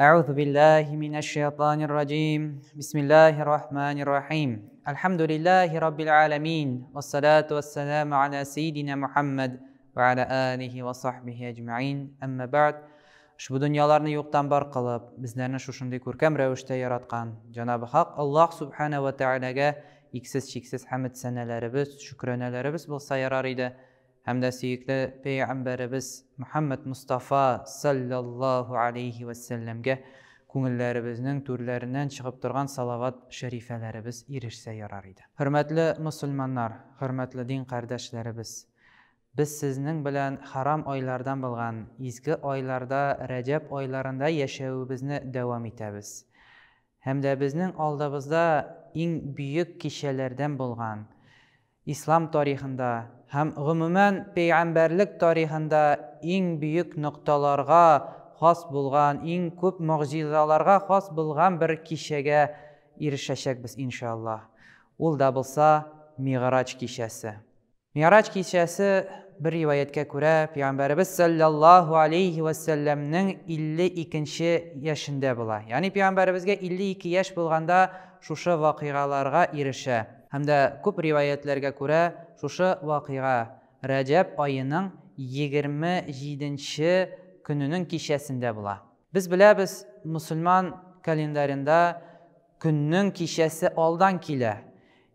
أعوذ بالله من الشيطان الرجيم بسم الله الرحمن الرحيم الحمد لله رب العالمين والصلاة والسلام على سيدنا محمد وعلى آله وصحبه أجمعين أما بعد. Ushbu дөньяларны юктан бар кылып, безләрне шушындый күркәм рәвештә яраткан Җанабы Хак Аллаһ Субхана ва Тәгаләгә иксез-чиксез хәмд сәнәләребез, шөкранәләребез булса ярар иде. Һәм дә сөекле пәйгамбәребез Мөхәммәд Мустафа саллаллаһу алейхи ва сәлләмгә күңелләребезнең түрләреннән чыгып торган салават шәрифәләребез ирешсә ярар иде. Хөрмәтле мусульманнар, хөрмәтле дин кардәшләребез, без сезнең белән харам айлардан булган изге айларда, Рәҗәб айларында яшәвебезне дәвам итәбез. Һәм дә безнең алдыбызда иң бөек кичәләрдән булган ислам тарихында һәм гомумән пәйгамбәрлек тарихында иң бөек нокталарга хас булган, иң күп могҗизаларга хас булган бер кичәгә ирешәчәкбез иншаллаһ. Ул да булса Мигъраҗ кичәсе. Мигъраҗ кичәсе бер риваяткә күрә пәйгамбәребез саллаллаһу алейхи ва сәлләмнең 52 яшендә була. Ягъни пәйгамбәребезгә 52 яшь булганда шушы вакыйгаларга ирешә. Һәм дә күп риваятләргә күрә шушы вакыйга Рәҗәб аеның 27 көненең кичәсендә була. Без беләбез, мусульман календарында көннең кичәсе алдан килә.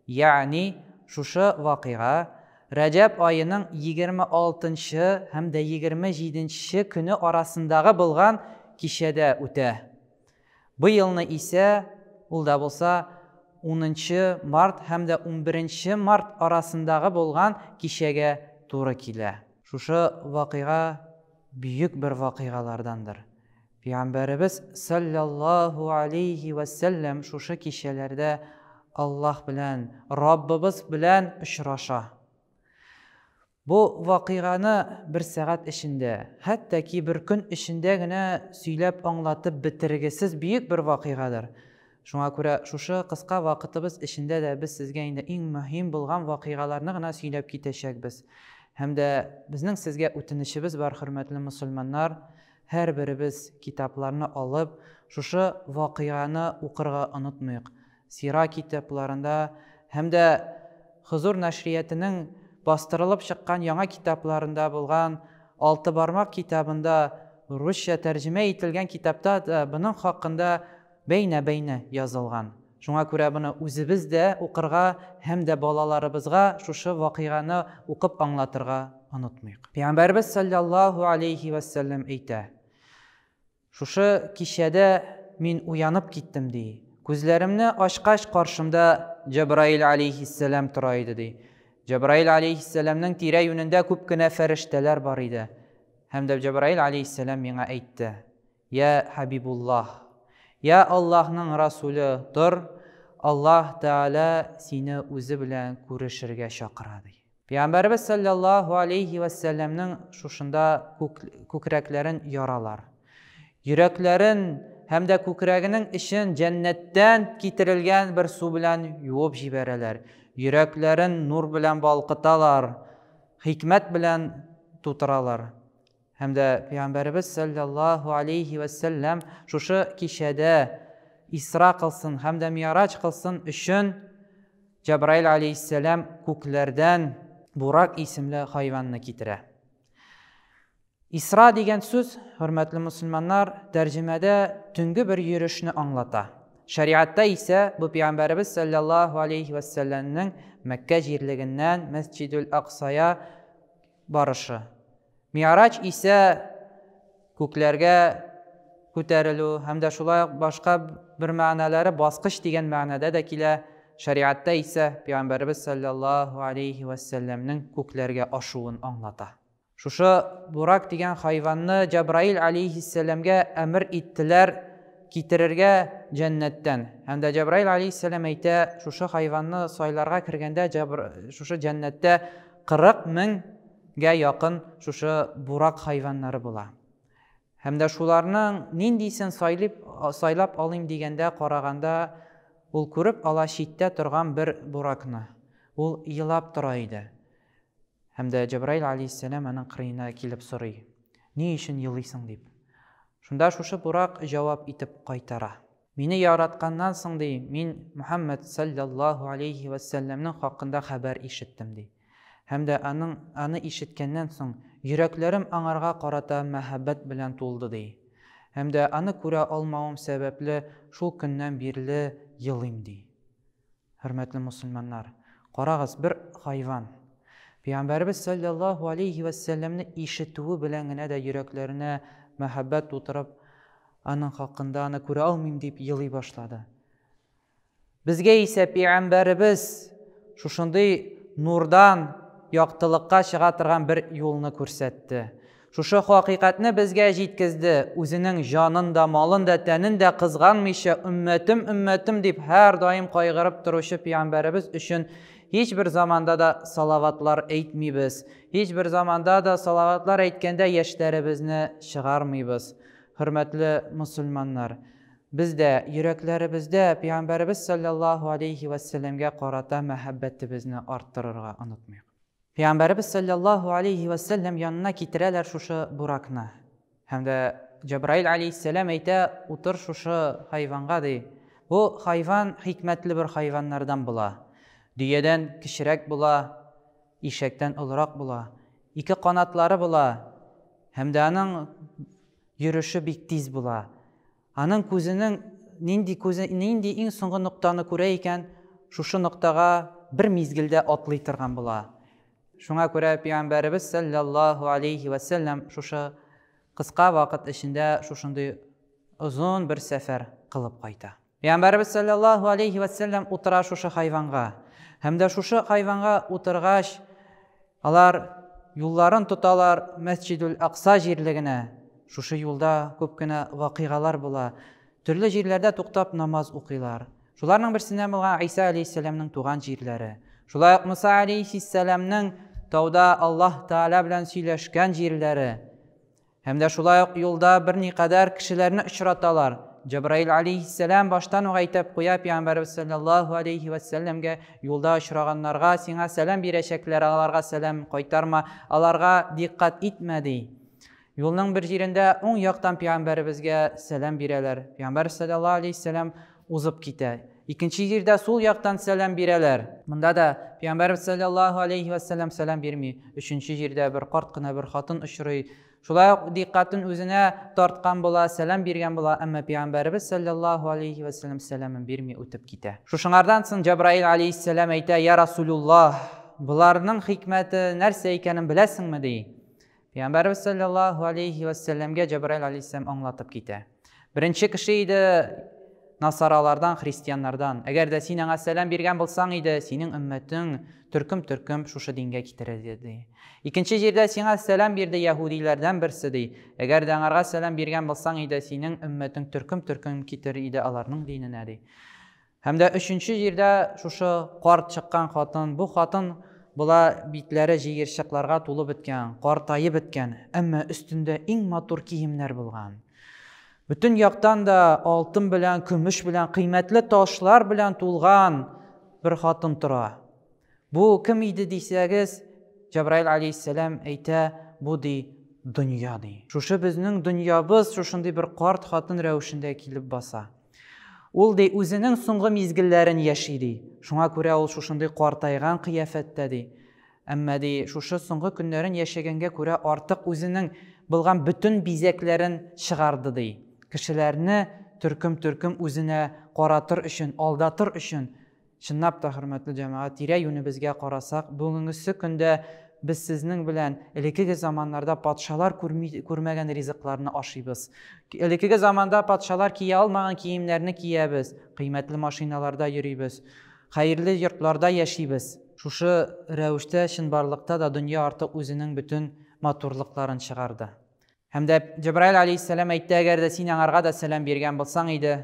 Ягъни шушы вакыйга Рәҗәб аеның 26 һәм дә 27 көне арасындагы булган кичәдә үтә. Бу елны исә ул да булса 10 март һәм дә 11 март арасындагы булган кичәгә туры килә. Шушы вакыйга бөек бер вакыйгалардандыр. Пәйгамбәребез саллаллаһу алейхи ва сәлләм шушы кичәләрдә Аллаһ белән, Раббыбыз белән очраша. Бу вакыйганы бер сәгать эчендә, хәтта ки бер көн эчендә генә сөйләп аңлатып бетергесез бөек бер вакыйгадыр. Шуңа күрә шушы кыска вакытыбыз эчендә дә без сезгә инде иң мөһим булган вакыйгаларны гына сөйләп китәчәкбез. Һәм дә безнең сезгә үтенечебез бар, хөрмәтле мусульманнар, һәр беребез китапларны алып, шушы вакыйганы укырга онытмыйк. Сира китапларында һәм дә Хузур нәшриятының бастырылып чыккан яңа китапларында булган Алты бармак китабында русча тәрҗемә ителгән китапта да буның хакында бәйнә-бәйнә язылган. Шуңа күрә буны үзебез дә укырга һәм дә балаларыбызга шушы вакыйганы укып аңлатырга онытмыйк. Пәйгамбәрбез саллаллаһу алейхи ва сәлләм әйтә: Шушы кичәдә мин уянып киттем, ди. Күзләремне ачкач каршымда Җәбраил алейхиссәлам тора иде, ди. Җәбраил алейхиссәламның тирә-юнендә күп кенә фәрештәләр бар иде. Һәм дә Җәбраил алейхиссәлам миңа әйтте: "Я Хабибуллаһ, я Аллаһның Расуле, тор, Аллаһ Тәгалә сине үзе белән күрешергә чакыра", ди. Пәйгамбәребез саллаллаһу алейхи ва сәлләмнең шушында күкрәкләрен яралар. Йөрәкләрен һәм дә күкрәгенең эчен җәннәттән китерелгән бер су белән юып җибәрәләр. Йөрәкләрен нур белән балкыталар, хикмәт белән тутыралар. Һәм дә Пәйгамбәребез саллаллаһу алейхи ва сәлләм шушы кичәдә Исра кылсын һәм дә Миъраҗ кылсын өчен Җәбраил алейхиссәлам күкләрдән Бурак исемле хайванны китерә. Исра дигән сүз, хөрмәтле мусульманнар, тәрҗемәдә төнге бер йөрешне аңлата. Шәриатта исә бу пәйгамбәребез саллаллаһу алейхи ва сәлләмнең Мәккә җирлегеннән Мәсҗидул Аксая барышы. Миъраҗ исә күкләргә күтәрелү һәм дә шулай ук башка бер мәгънәләре баскыч дигән мәгънәдә дә килә. Шәриатта исә пәйгамбәребез саллаллаһу алейхи ва сәлләмнең күкләргә ашуын аңлата. Шушы Бурак дигән хайванны Җәбраил алейхиссәламгә әмер иттеләр китерергә җәннәттән. Һәм дә Җәбраил алейхиссәлам әйтә, шушы хайванны сайларга кергәндә шушы җәннәттә 40 меңгә якын шушы бурак хайваннары була. Һәм дә шуларның ниндисен сайлап алыйм дигәндә караганда, ул күреп ала читтә торган бер буракны. Ул елап тора иде. Һәм дә Җәбраил алейхиссәлам аның кырыена килеп сорый: "Ни өчен елыйсың?" дип. Шунда шушы Бурак җавап итеп кайтара. Мине яратканнан соң, ди, мин Мухаммад саллаллаһу алейхи вә сәлләмнең хакында хәбәр ишеттем, ди. Һәм дә аның аны ишеткәннән соң, йөрәкләрем аңарга карата мәхәббәт белән тулды, ди. Һәм дә аны күрә алмавым сәбәпле, шул көннән бирле елыйм, ди. Хөрмәтле мусульманнар, карагыз, бер хайван. Пәйгамбәребез саллаллаһу алейхи вә сәлләмне ишетүе белән генә дә йөрәкләренә мәхәббәт тутырып, аның хакында аны күрә алмыйм дип елый башлады. Безгә исә пәйгамбәребез шушындый нурдан яктылыкка чыга торган бер юлны күрсәтте. Шушы хакыйкатьне безгә җиткезде, үзенең җанын да, малын да, тәнен дә кызганмыйча, өммәтем, өммәтем дип һәрдаим кайгырып торучы пәйгамбәребез өчен һичбер заманда да салаватлар әйтмибез. Һичбер заманда да салаватлар әйткәндә яшьләребезне чыгармыйбыз. Хөрмәтле мусульманнар, без дә йөрәкләребездә пәйгамбәребез саллаллаһу алейхи вәссәламгә карата мәхәббәтебезне арттырырга онытмыйк. Пәйгамбәребез саллаллаһу алейхи вә сәлләм янына китерәләр шушы буракны. Һәм дә Җәбраил алейхиссәлам әйтә, утыр шушы хайванга, ди. Бу хайван хикмәтле бер хайваннардан була. Дөядән кечерәк була, ишәктән олырак була. Ике канатлары була. Һәм дә аның йөреше бик тиз була. Аның күзенең нинди күзе, нинди иң соңгы ноктаны күрә икән, шушы ноктага бер мизгелдә атлый торган була. Шуңа күрә пәйгамбәребез саллаллаһу алейхи ва сәлләм шушы кыска вакыт эчендә шушындый озын бер сәфәр кылып кайта. Пәйгамбәребез саллаллаһу алейхи ва сәлләм утыра шушы хайванга. Һәм дә шушы хайванга утыргач, алар юлларын тоталар Мәсҗидул Акса җирлегенә. Шушы юлда күп кенә вакыйгалар була. Төрле җирләрдә туктап намаз укыйлар. Шуларның берсеннән булган Иса алейхиссәламның туган җирләре. Шулай ук Муса алейхиссәламның тауда Аллаһ Тааля белән сөйләшкән җирләре. Һәм дә шулай ук юлда берникадәр кешеләрне очраталар. Җәбраил алейһиссәлам баштан ук әйтеп куя пәйгамбәребез саллаллаһу алейһи вә сәлләмгә, юлда очраганнарга сиңа сәлам бирәчәкләр, аларга сәлам кайтарма, аларга дикъкать итмә, ди. Юлның бер җирендә уң яктан пәйгамбәребезгә сәлам бирәләр. Пәйгамбәр саллаллаһу алейһи сәлам узып китә. Икенче җирдә сул яктан сәлам бирәләр. Монда да пәйгамбәребез саллаллаһу алейһи вә сәлләм сәлам бирми. Өченче җирдә бер карт кына бер хатын очрый. Шулай ук дикъкатен үзенә тарткан була, сәлам биргән була, әмма пәйгамбәребез саллаллаһу алейһи вә сәлләм сәламен бирми үтеп китә. Шушыңардан соң Җәбраил алейһиссәлам әйтә, Я Расулуллаһ, боларның хикмәте нәрсә икәнен беләсеңме, ди. Пәйгамбәребез саллаллаһу алейһи вә сәлләмгә Җәбраил алейһиссәлам аңлатып китә. Беренче кеше иде насаралардан, христианнардан. Әгәр дә син аңа сәлам биргән булсаң иде, синең өммәтең төркем-төркем шушы дингә китерер иде, ди. Икенче җирдә сиңа сәлам бирде яһүдиләрдән берсе, ди. Әгәр дә аңарга сәлам биргән булсаң иде, синең өммәтең төркем-төркем китерер иде аларның диненә, ди. Һәм дә өченче җирдә шушы карт чыккан хатын. Бу хатын була битләре җыерчыкларга тулып беткән, картаеп беткән, әмма өстендә иң матур киемнәр булган. Бөтен яктан да алтын белән, көмеш белән, кыйммәтле ташлар белән тулган бер хатын тора. Бу кем иде дисәгез, Җәбраил алейһиссәлам әйтә, бу ди дөнья ди. Шушы безнең дөньябыз шушындый бер карт хатын рәвешендә килеп баса. Ул ди үзенең соңгы мизгелләрен яши ди. Шуңа күрә ул шушындый картайган кыяфәттә ди. Әмма ди шушы соңгы көннәрен яшәгәнгә күрә артык үзенең булган бөтен бизәкләрен чыгарды ди. Кешеләрне төркем-төркем үзенә каратыр өчен, алдатыр өчен. Чынлап та, хөрмәтле җәмәгать, тирә-юнебезгә карасак, бүгенгесе көндә без сезнең белән элеккеге заманнарда патшалар күрми, күрмәгән ризыкларны ашыйбыз. Элеккеге заманда патшалар кия алмаган киемнәрне киябез, кыйммәтле машиналарда йөрибез, хәерле йортларда яшибез. Шушы рәвештә чынбарлыкта да дөнья артык үзенең бөтен матурлыкларын чыгарды. Һәм дә Җәбраил алейһиссәлам әйтте, әгәр дә син аңарга да сәлам биргән булсаң иде,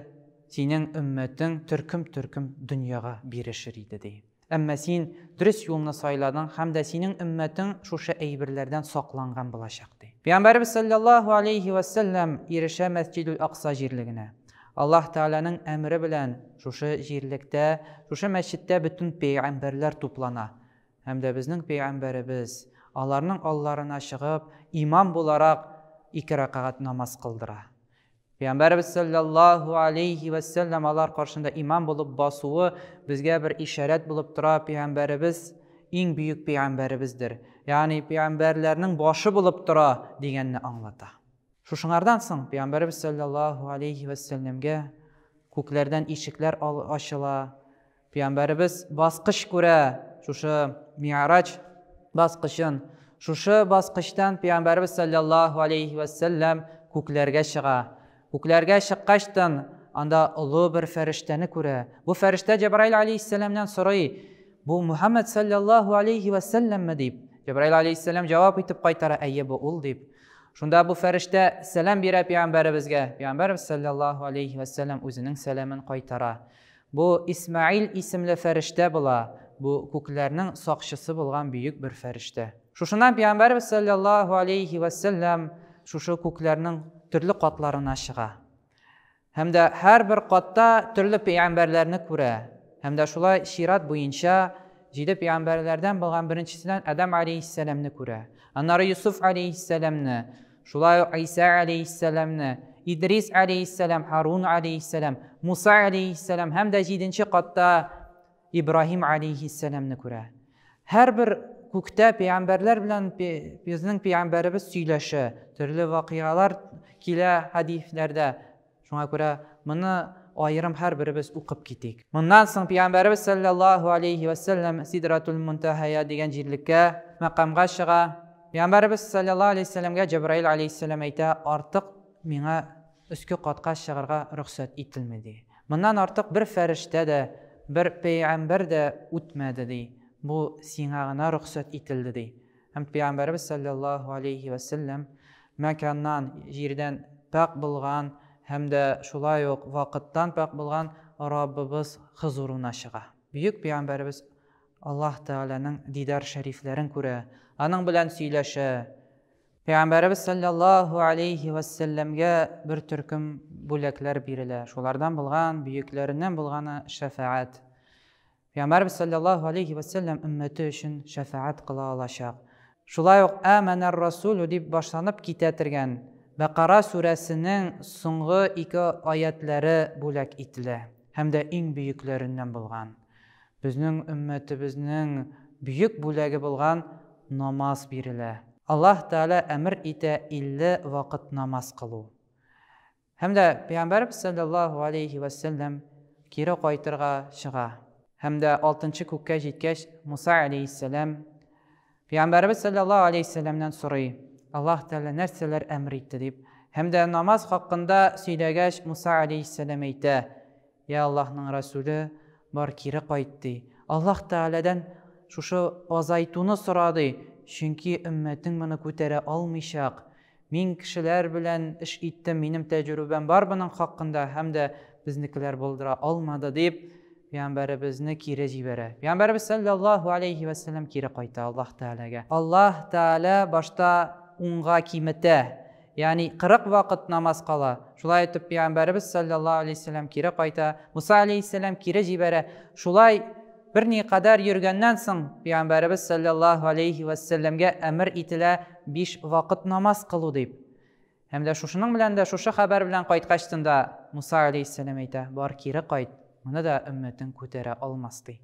синең өммәтең төркем-төркем дөньяга бирешер иде, ди. Әмма син дөрес юлны сайладың һәм дә синең өммәтең шушы әйберләрдән сакланган булачак, ди. Пәйгамбәребез саллаллаһу алейһи вә сәлләм ирешә Мәсҗидул Акса җирлегенә. Аллаһ Тәгаләнең әмере белән шушы җирлектә, шушы мәчеттә бөтен пәйгамбәрләр туплана. Һәм дә безнең пәйгамбәребез, аларның алларына чыгып, имам буларак ике рәкәгать намаз кылдыра. Пәйгамбәребез салләллаһу алейһи вә сәлләм алар каршында имам булып басуы безгә бер ишарәт булып тора, пәйгамбәребез иң бөек пәйгамбәребездер. Ягъни пәйгамбәрләрнең башы булып тора дигәнне аңлата. Шушыңардан соң пәйгамбәребез салләллаһу алейһи вә сәлләмгә күкләрдән ишекләр ачыла, Пәйгамбәребез баскыч күрә, шушы Ми'раҗ баскычын. Шушы баскычтан Пәйгамбәребез салләллаһу алейһи вә сәлләм күкләргә чыга. Күкләргә чыккачтан анда олы бер фәрештәне күрә. Бу фәрештә Җәбраил алейһиссәламнән сорый, Бу Мухаммад салләллаһу алейһи вә сәлләмме дип. Җәбраил алейһиссәлам җавап итеп кайтара, Әйе, бу ул дип. Шунда бу фәрештә сәлам бирә пәйгамбәребезгә. Пәйгамбәребез салләллаһу алейһи вә сәлләм үзенең сәламен кайтара. Бу Исмаил исемле фәрештә була, бу күкләрнең сакчысы булган бөек бер фәрештә. Шушыннан Пәйгамбәребез салләллаһу алейһи вә сәлләм шушы күкләрнең төрле катларына чыга. Һәм дә һәрбер катта төрле пәйгамбәрләрне күрә. Һәм дә шулай чират буенча җиде пәйгамбәрләрдән булган беренчесеннән Адәм алейһиссәламне күрә. Аннары Йосыф алейһиссәламне, Шулай ук Гыйсә алейһиссәламне, Идрис алейһиссәлам, Һарун алейһиссәлам, Муса алейһиссәлам һәм дә җиденче катта Ибраһим алейһиссәламне күрә. Һәрбер күктә пәйгамбәрләр белән безнең пәйгамбәребез сөйләшә, төрле вакыйгалар килә хәдисләрдә. Шуңа күрә моны аерым һәрберебез укып китик. Моннан соң Пәйгамбәребез салләллаһу алейһи вә сәлләм Сидратул Мунтаһая дигән җирлеккә, мәкамга чыга. Пәйгамбәребез салләллаһу алейһи вә сәлләмгә Җәбраил алейһиссәлам әйтә, артык миңа өске катка чыгарга рөхсәт ителми, ди. Моннан артык бер фәрештә дә, бер пәйгамбәр дә үтмәде, ди. Бу сиңа гына рөхсәт ителде, ди. Һәм Пәйгамбәребез салләллаһу алейһи вә сәлләм мәканнан, җирдән пакь булган һәм дә шулай ук вакыттан пакь булган Раббыбыз хозурына чыга. Бөек Пәйгамбәребез Аллаһ Тәгаләнең дидар шәрифләрен күрә, аның белән сөйләшә. Пәйгамбәребез салләллаһу алейһи вә сәлләмгә бер төркем бүләкләр бирелә. Шулардан булган, бөекләреннән булганы шәфәгать. Пәйгамбәребез салләллаһу алейһи вә сәлләм өммәте өчен шәфәгать кыла алачак. Шулай ук Әмәнәр-расулю дип башланып китә тергән Бәкара сүрәсенең соңгы ике аятьләре бүләк ителә һәм дә иң бөекләреннән булган, безнең өммәтебезнең бөек бүләге булган намаз бирелә. Аллаһ Тәгалә әмер итә 50 вакыт намаз кылу. Һәм дә Пәйгамбәребез салләллаһу алейһи вә сәлләм кире кайтырга чыга. Һәм дә алтынчы күккә җиткәч, Муса алейһиссәлам Пәйгамбәребез салләллаһу алейһи сәлләмнән сорый, Аллаһ Тәгалә нәрсәләр әмер итте дип. Һәм дә намаз хакында сөйләгәч, Муса алейһиссәлам әйтә, Я Аллаһның Расүле, бар кире кайт, ди. Аллаһ Тәгаләдән шушы азайтуны сора, ди, чөнки өммәтең моны күтәрә алмыйчак. Мин кешеләр белән эш иттем, минем тәҗрүбәм бар моның хакында һәм дә безнекеләр булдыра алмады, дип, Пәйгамбәребезне кире җибәрә. Пәйгамбәребез салләллаһу алейһи вә сәлләм кире кайта Аллаһ Тәгаләгә. Аллаһ Тәгалә башта унга киметә, ягъни 40 вакыт намаз кала. Шулай итеп Пәйгамбәребез салләллаһу алейһи вә сәлләм кире кайта, Муса алейһиссәлам кире җибәрә. Шулай Берникадәр йөргәннән соң, Пәйгамбәребез салләллаһу алейһи вә сәлләмгә әмер ителә биш вакыт намаз кылу дип. Һәм дә шушының белән дә, шушы хәбәр белән кайткачтын да, Муса алейһиссәлам әйтә, бар кире кайт, моны да өммәтең күтәрә алмас, ди.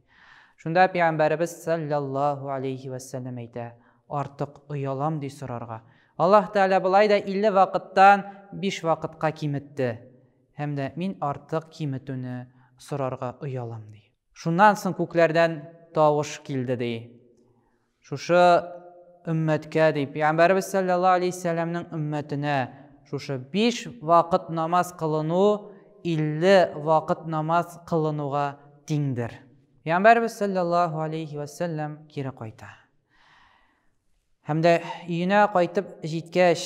Шунда Пәйгамбәребез салләллаһу алейһи вә сәлләм әйтә, артык оялам, ди сорарга. Аллаһ Тәгалә болай да 50 вакыттан биш вакытка киметте. Һәм дә мин артык киметүне сорарга оялам, ди. Шуннан соң күкләрдән тавыш килде, ди. Шушы өммәткә, ди, Пәйгамбәребез салләллаһу алейһи сәламнең өммәтенә шушы биш вакыт намаз кылыну 50 вакыт намаз кылынуга тиңдер. Пәйгамбәребез салләллаһу алейһи вә сәлләм кире кайта. Һәм дә өенә кайтып җиткәч,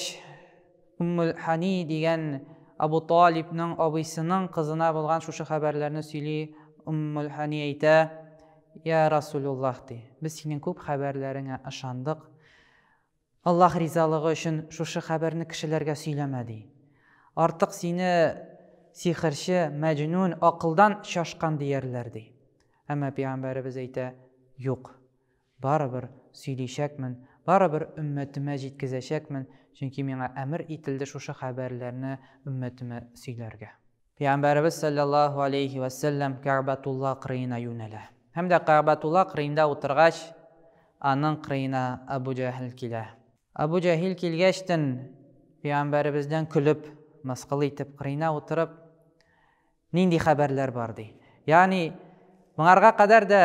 Уммул Хани дигән Абу Талибның абыйсының кызына булган шушы хәбәрләрне сөйли. Уммул Хани әйтә, Я Расулуллаһ, ди, без синең күп хәбәрләреңә ышандык. Аллаһ ризалыгы өчен шушы хәбәрне кешеләргә сөйләмә, ди. Артык сине сихерче, мәҗнүн, акылдан шашкан диярләр, ди. Әмма пәйгамбәребез әйтә, юк, Барыбер сөйличәкмен, барыбер өммәтемә җиткезәчәкмен, Чөнки миңа әмер ителде шушы хәбәрләрне өммәтемә сөйләргә. Пәйгамбәребез салләллаһу алейһи вә сәлләм Кәгъбәтулла кырыена юнәлә. Һәм дә Кәгъбәтулла кырыенда утыргач, аның кырыена Әбу Җәһел килә. Әбу Җәһил килгәчтен, пәйгамбәребездән көлеп, мыскыл итеп, кырыена утырып, Нинди хәбәрләр бар, ди. Ягъни, моңарга кадәр дә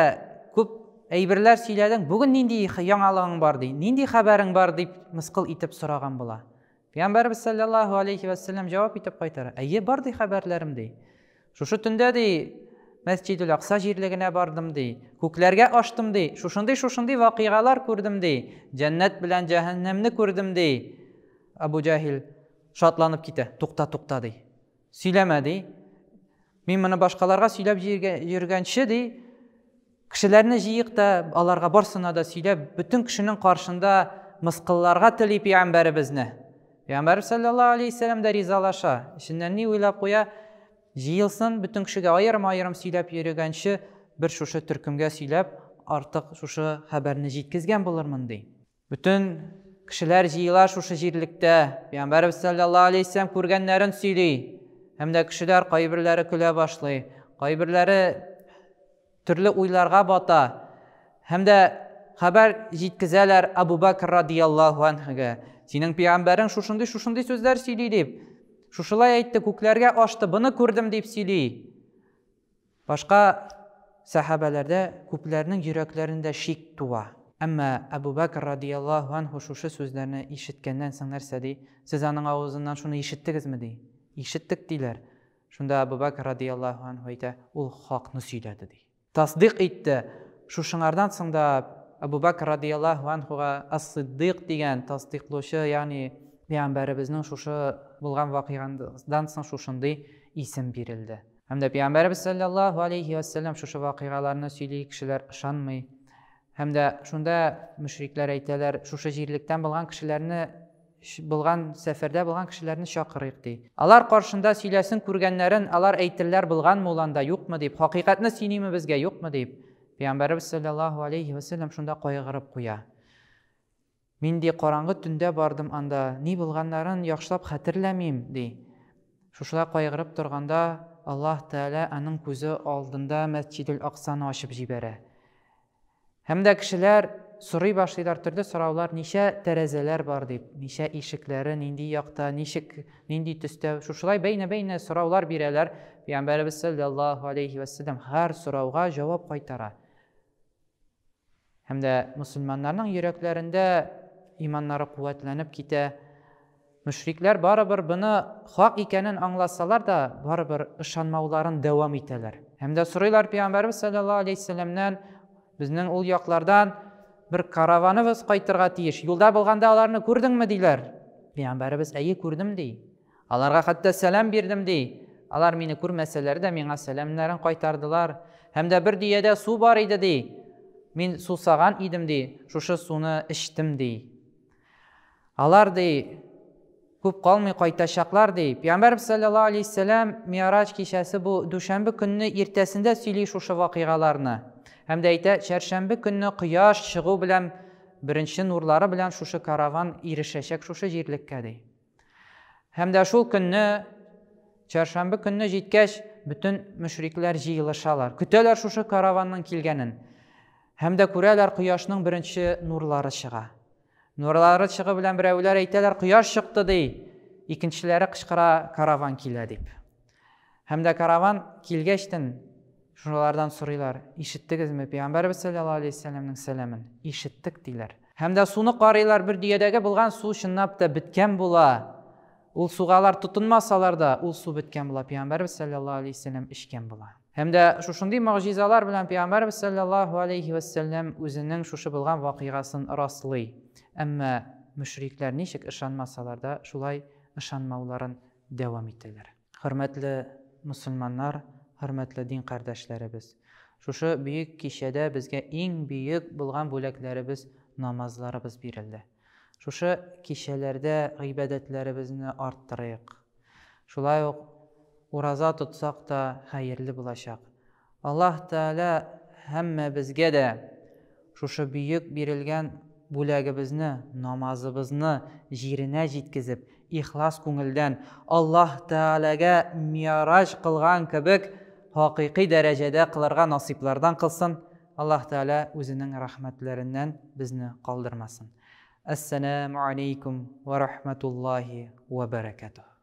күп әйберләр сөйләдең, бүген нинди яңалыгың бар, ди. Нинди хәбәрең бар, дип мыскыл итеп сораган була. Пәйгамбәрбез саллаллаһу алейхи ва саллям җавап итеп кайтара. Әйе, бар ди хәбәрләрем, ди. Шушы төндә ди Мәсҗидул Акса җирлегенә бардым ди. Күкләргә аштым ди. Шушындый-шушындый вакыйгалар күрдем ди. Җәннәт белән җәһәннәмне күрдем ди. Абу Җаһил шатланып китә. Тукта, тукта ди. Сөйләмә, ди. Мин моны башкаларга сөйләп йөргәнче, ди, кешеләрне җыйык та, аларга барсына да сөйләп, бөтен кешенең каршында мыскылларга тели пәйгамбәребезне. Пәйгамбәребез саллаллаһу алейһи вәсәлләм дә ризалаша. Эченнән ни уйлап куя? Җыелсын, бөтен кешегә аерым-аерым сөйләп йөрегәнче, бер шушы төркемгә сөйләп, артык шушы хәбәрне җиткезгән булырмын, ди. Бөтен кешеләр җыела шушы җирлектә. Пәйгамбәребез саллаллаһу алейһи вәсәлләм күргәннәрен сөйли. Һәм дә кешеләр кайберләре көлә башлый, кайберләре төрле уйларга бата. Һәм дә хәбәр җиткезәләр Абу Бәкр радияллаһу анһуга. Синең пәйгамбәрең шушындый шушындый сүзләр сөйли дип. Шушылай әйтте, күкләргә ашты, быны күрдем дип сөйли. Башка сәхабәләрдә күпләрнең йөрәкләрендә шик туа. Әмма Әбү Бәкр радияллаһу анһу шушы сүзләрне ишеткәннән соң нәрсә ди? Сез аның авызыннан шуны ишеттегезме? ди. Ишеттек, диләр. Шунда Әбү Бәкр радияллаһу анһу әйтә, ул хакны сөйләде, ди. Тасдыйк итте. Шушыңардан соң да Әбү Бәкр радияллаһу анһуга Ас-Сиддыйк дигән тасдыйклаучы, ягъни пәйгамбәребезнең шушы булган вакыйгадан соң шушындый исем бирелде. Һәм дә Пәйгамбәребез салләллаһу алейһи вә сәлләм шушы вакыйгаларны сөйли, кешеләр ышанмый. Һәм дә шунда мөшрикләр әйтәләр, шушы җирлектән булган кешеләрне булган сәфәрдә булган кешеләрне чакырыйк ди. Алар каршында сөйләсен күргәннәрен, алар әйтерләр булганмы ул анда, юкмы дип, хакыйкатьне сөйлиме безгә, юкмы дип. Пәйгамбәребез салләллаһу алейһи вә сәлләм шунда кайгырып куя. Мин, ди, караңгы төндә бардым анда, ни булганнарын яхшылап хәтерләмим, ди. Шушылай кайгырып торганда, Аллаһ Тәгалә аның күзе алдында Мәсҗидел Аксаны ачып җибәрә. Һәм дә кешеләр сорый башлыйлар төрле сораулар, ничә тәрәзәләр бар дип, ничә ишекләре, нинди якта, ничек, нинди төстә, шушылай бәйнә-бәйнә сораулар бирәләр. Пәйгамбәребез салләллаһу алейһи вәссәлам һәр сорауга җавап кайтара. Һәм дә мөселманнарның йөрәкләрендә иманнары куәтләнеп китә. Мөшрикләр барыбер быны хак икәнен аңласалар да, барыбер ышанмауларын дәвам итәләр. Һәм дә сорыйлар Пәйгамбәребез саллаллаһу алейһи вәсәлләмнән, безнең ул яклардан бер караваныбыз кайтырга тиеш. Юлда булганда аларны күрдеңме, диләр. Пәйгамбәребез, әйе, күрдем, ди. Аларга хәтта сәлам бирдем, ди. Алар мине күрмәсәләр дә, миңа сәламнәрен кайтардылар. Һәм дә бер дөядә су бар иде, ди. Мин сусаган идем, ди, шушы суны эчтем, ди. Алар, ди, күп калмый кайтачаклар, ди. Пәйгамбәрбез саллаллаһу алейһи вәсәлләм Ми'раҗ кичәсе бу дүшәмбе көнне иртәсендә сөйли шушы вакыйгаларны. Һәм дә әйтә, чәршәмбе көнне кояш чыгу белән беренче нурлары белән шушы караван ирешәчәк шушы җирлеккә, ди. Һәм дә шул көнне, чәршәмбе көнне җиткәч, бөтен мөшрикләр җыелышалар. Көтәләр шушы караванның килгәнен. Һәм дә күрәләр, кояшның беренче нурлары чыга. Нурлары чыгу белән берәүләр әйтәләр, кояш чыкты, ди. Икенчеләре кычкыра, караван килә, дип. Һәм дә караван килгәчтен, шулардан сорыйлар, ишеттегезме Пәйгамбәребез саллаллаһу алейһи вәсәлләмнең сәламен? Ишеттек, диләр. Һәм дә суны карыйлар, бер дөядәге булган су чынлап та беткән була. Ул суга алар тотынмасалар да, ул су беткән була, Пәйгамбәребез саллаллаһу алейһи вәсәлләм эчкән була. Һәм дә шушындый могҗизалар белән Пәйгамбәребез саллаллаһу алейһи вәсәлләм үзенең шушы булган вакыйгасын раслый. Әмма мөшрикләр ничек ышанмасалар да, шулай ышанмауларын дәвам итәләр. Хөрмәтле мөселманнар, хөрмәтле дин кардәшләребез! Шушы бөек кичәдә безгә иң бөек булган бүләкләребез, намазларыбыз бирелде. Шушы кичәләрдә гыйбадәтләребезне арттырыйк. Шулай ук ураза тотсак та хәерле булачак. Аллаһ Тәгалә һәммәбезгә дә шушы бөек бирелгән бүләгебезне, намазыбызны җиренә җиткезеп, ихлас күңелдән Аллаһ Тәгаләгә ми'раҗ кылган кебек хакыйкый дәрәҗәдә кылырга насыйплардан кылсын. Аллаһ Тәгалә үзенең рәхмәтләреннән безне калдырмасын. Әссәламү алейкум вә рахматуллаһи вә бәрәкәтүһ.